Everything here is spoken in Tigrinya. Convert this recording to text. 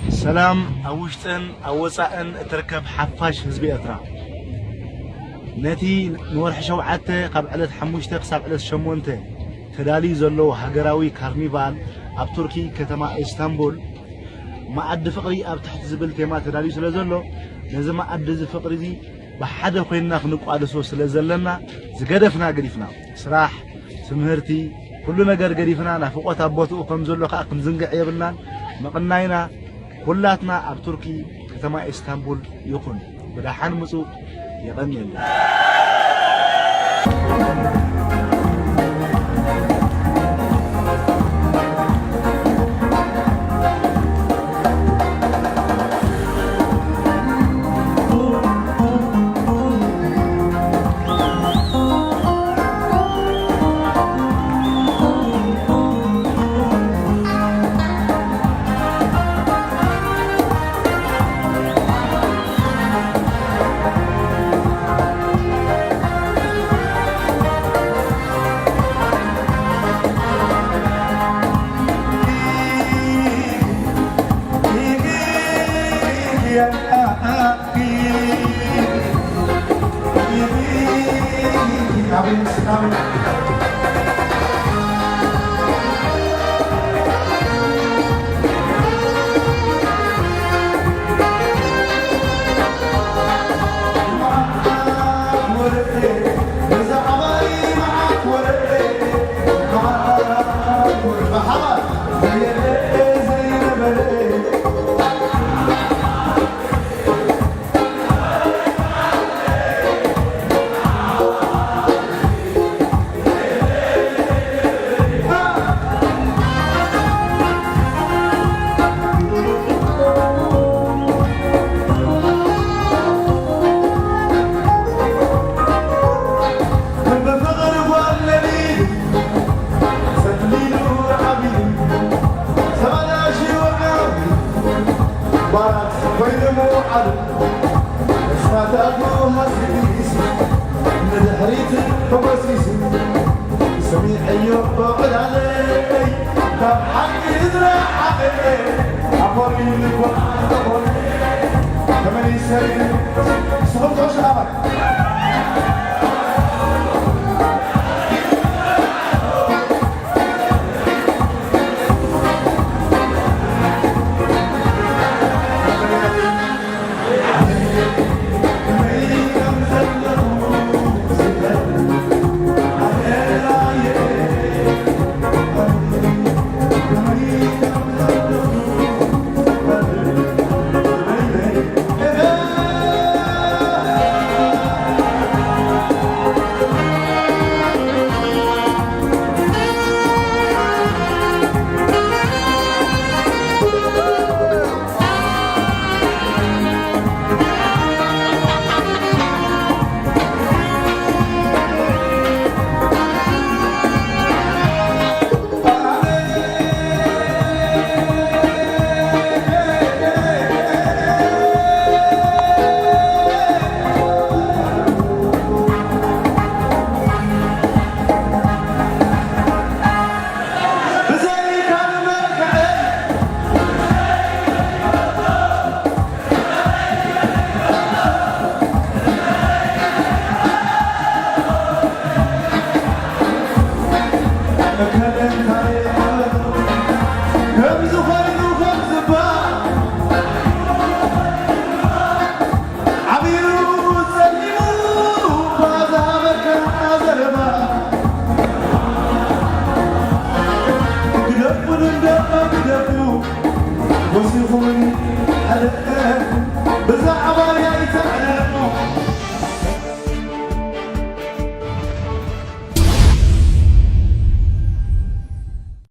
ሰላም ኣብ ውሽጥን ኣብ ወጻእን እትርከብ ሓፋሽ ህዝቢ ኤርትራ፣ ነቲ ንወርሒ ሸውዓተ ካብ ዕለት ሓሙሽተ ክሳብ ዕለት ሸሞንተ ተዳልዩ ዘሎ ሃገራዊ ካርኒቫል ኣብ ቱርኪ ከተማ ኢስታንቡል፣ መኣዲ ፍቕሪ ኣብ ትሕቲ ዝብል ቴማ ተዳልዩ ስለ ዘሎ፣ ነዚ መኣዲ እዚ ፍቕሪ እዚ ብሓደ ኮይንና ክንቋደሶ ስለ ዘለና፣ ዝገደፍና ገዲፍና፣ ስራሕ፣ ትምህርቲ፣ ኩሉ ነገር ገዲፍና፣ ናፍቖት ኣብ ቦትኡ ከም ዘሎ ከኣ ክንዝንግዕ የብልናን። ምቕናይና ኩላትና ኣብ ቱርኪ ከተማ ኢስታንቡል ይኹን። ብደሓን ምጹ። የቐንየልና። ባራት ኮይኑ ምውዓሉ፣ ተስፋታቱ ሃሲሱ፣ ንድሕሪት ተጎሲሱ፣ ሰሚዐዮ ዕላለይ፣ ካብ ሓቂ ዝረሓቐ፣ ኣኾርዩ ልቦና ተኾነ፣ ተመሊሰ ንስኹም ተወስድ ኣባል። ዓሚሩ ጸሊሙ እኳ ዝሃበካ ዘረባ፣ ግደፉ ንደኣ ግደፉ፣ ወሲኹም ሓደ